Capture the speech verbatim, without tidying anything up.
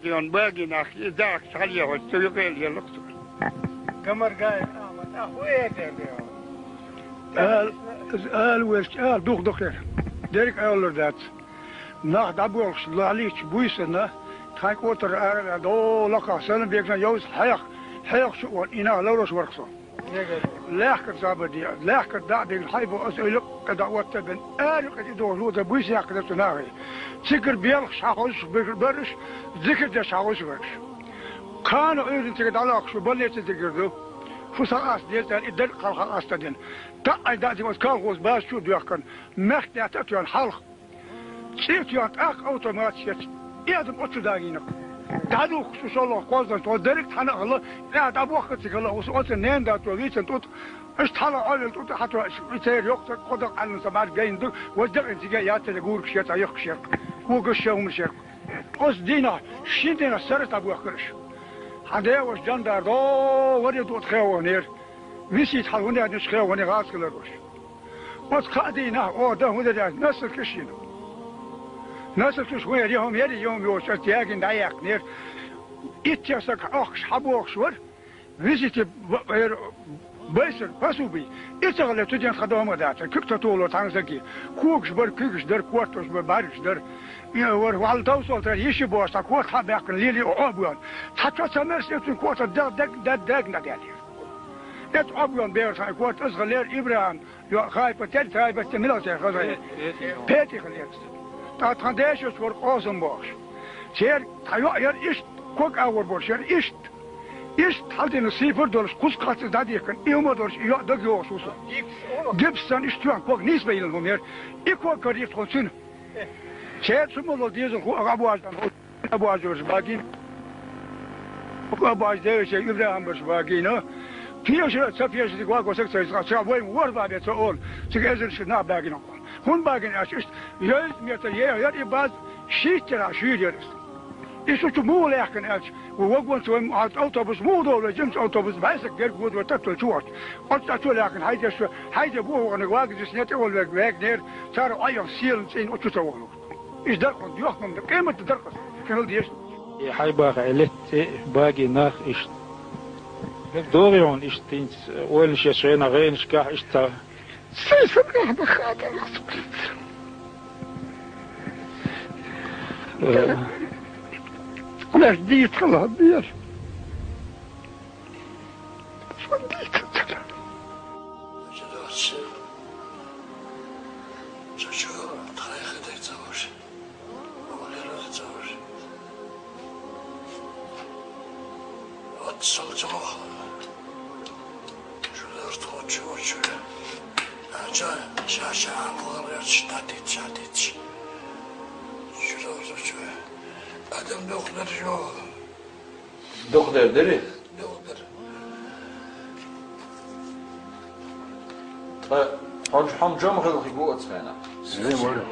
Йон баги нах, и даха хьалъяхьа, цу юкъе лелакх цо. Гамаргай, а, ма, а, хӀу э дер де? Ал, из ала везача, ала дух дукхера. Дерриг а алалур дац. Нах дӀабоьлхуш, лахьлийча буйсанна, тхайн кӀотар ара а ваьнна, о, лакхахь санна бегна йовза хьех, хьехачу а вон, и нах ларош варх со. Лаьхкар забар де, лаьхкар дӀа а бигна, хьайбо аса уьллу кхы дӀа отта а бен, аьрру кхы тӀе догӀуш ло дан буйса яьккхина цу нахе. Цигара белхаш хьахозуш бир-, бараш, зикар деш хьахозуш бараш. Кхана Ӏуьйранна цига дӀалохкуш ву, больница дигар ду. Фу схьакъаста деза аьлла, и дерриг хьалха къастадина. ТаӀӀай дӀа а дина, оцу колхоз база чу а доьхкина, мехкдаьтта а тоьхна хьалха. ЦӀе а тоьхна, тӀаккха автоматаш ечу, и адам оццу дагийна. ДӀадухкуш шу шолгӀа кхозлагӀчу, тхо дерриг цхьана а хилла, тӀаьхьа дӀабохка цига хилла, оцу, оцу ненан да цо вийцина тӀу тӀа, иштта хьала Ӏовелла тӀу тӀа хьато, и церан йоккха кхо дакъа Ӏаьллан са марг гайна ду, вай дакъина цига яцара гургаш яц, а йохкаш яц, когаш шевмаш яц. Оцу дийнахь, шин дийнахь сара дӀабохкар аша. Хьан деваш жандар, до, варе дуӀа тхевахнера. Висийта хьал хӀун яьннаш хевахне гӀазкхилар ваша. Оцу кхаа дийнахь оха дан хӀун дара аьлча, носилкаш йина. Носилкаш хӀун яра, я хӀума яра, я хӀума йоцуш, аса ягийна дӀаяьккхинера. Иттех саг Ӏохкуш хьабохуш вара. Везите б-, эр, байсар, посуби. И ца хилла, цу ден тхан дома дацар, куьг ца тухало цхьана саги. Когаш бара, куьгаш дара, кортош бара, бӀаргаш дара. И вара, валла товсал тара, йиши бохуш, цхьа корта хьа баьккхина, лели Ӏобоьлху. Цхьа чо ца мерш, и цуьнан корта даг, даг, даг, даг, даг, даг, даг. Эцу Ӏобоьлху бер сан корта аса хилера ИбрахӀим, йо, Хайпа, тел Хайпа, те мила те хаза. Петих лец. ТӀаккха тхан дешаш вара Къосам бохуш. Церан тхан йоӀ яра иштта, ког агӀор болуш яра иштта. Иштта хьалдина сийпар долуш, кхуза кхац иза дӀадихкина, и хӀума долуш, и йоӀ дага йогӀуш ву со. Гипс санна иштта тоьхна ког нийса баьлла хӀума яра. И ког карийра тхо цуьнан. Церан цу молла дезал хӀу а гӀабождан хӀу. Абажурш багийна. Абаж девича ИбрахӀим барш багийна. Пеша, ца пеша, цига ваго саг ца иза, ца вай ворхӀ бабе ца олу. Цига эзар ши нах багийна. ХӀун багийна аьлча, иштта, йойза метр е, яр и баз шийттара шуьйра яр иза. И шу чу муха лаьхкина аьлча, вагон чу вай автобус муха долу, жимчу автобус, бӀаьсак герга воду вай таттал чу вахча. Оцу чу лаьхкина, хьайде шу, хьайде боху вахана, вагазис не тӀе волу вегнера, цара Ӏайян сийлан цӀийна оцу чу ца волу. Иштта дара хьуна, йохкамна, къематан дара хьуна, хила деза. И хьайбаха Ӏелет цӀе багий нах иштта. ДогӀий хьуна иштта хӀинца, ойланаш еш гӀенах, гӀенашкахь иштта ца. Сай сабрахь баха а дара хьуна. Э. Леш дийца хала бер. Сон дийца цара. Чу доцу. Чу чу, тхайха дай ца вуш. Олера ца вуш. Вот сам ца вуш. Чу дорт хо чу чу. А ча, ша ша, амгар чу, татит, татит. Чу дорт чу. Адам дохлар жо. Дукха дер дери? Дукха дер. Ткъа хьо, хьо жамхалхи гу оцу хенахь? Зин вара.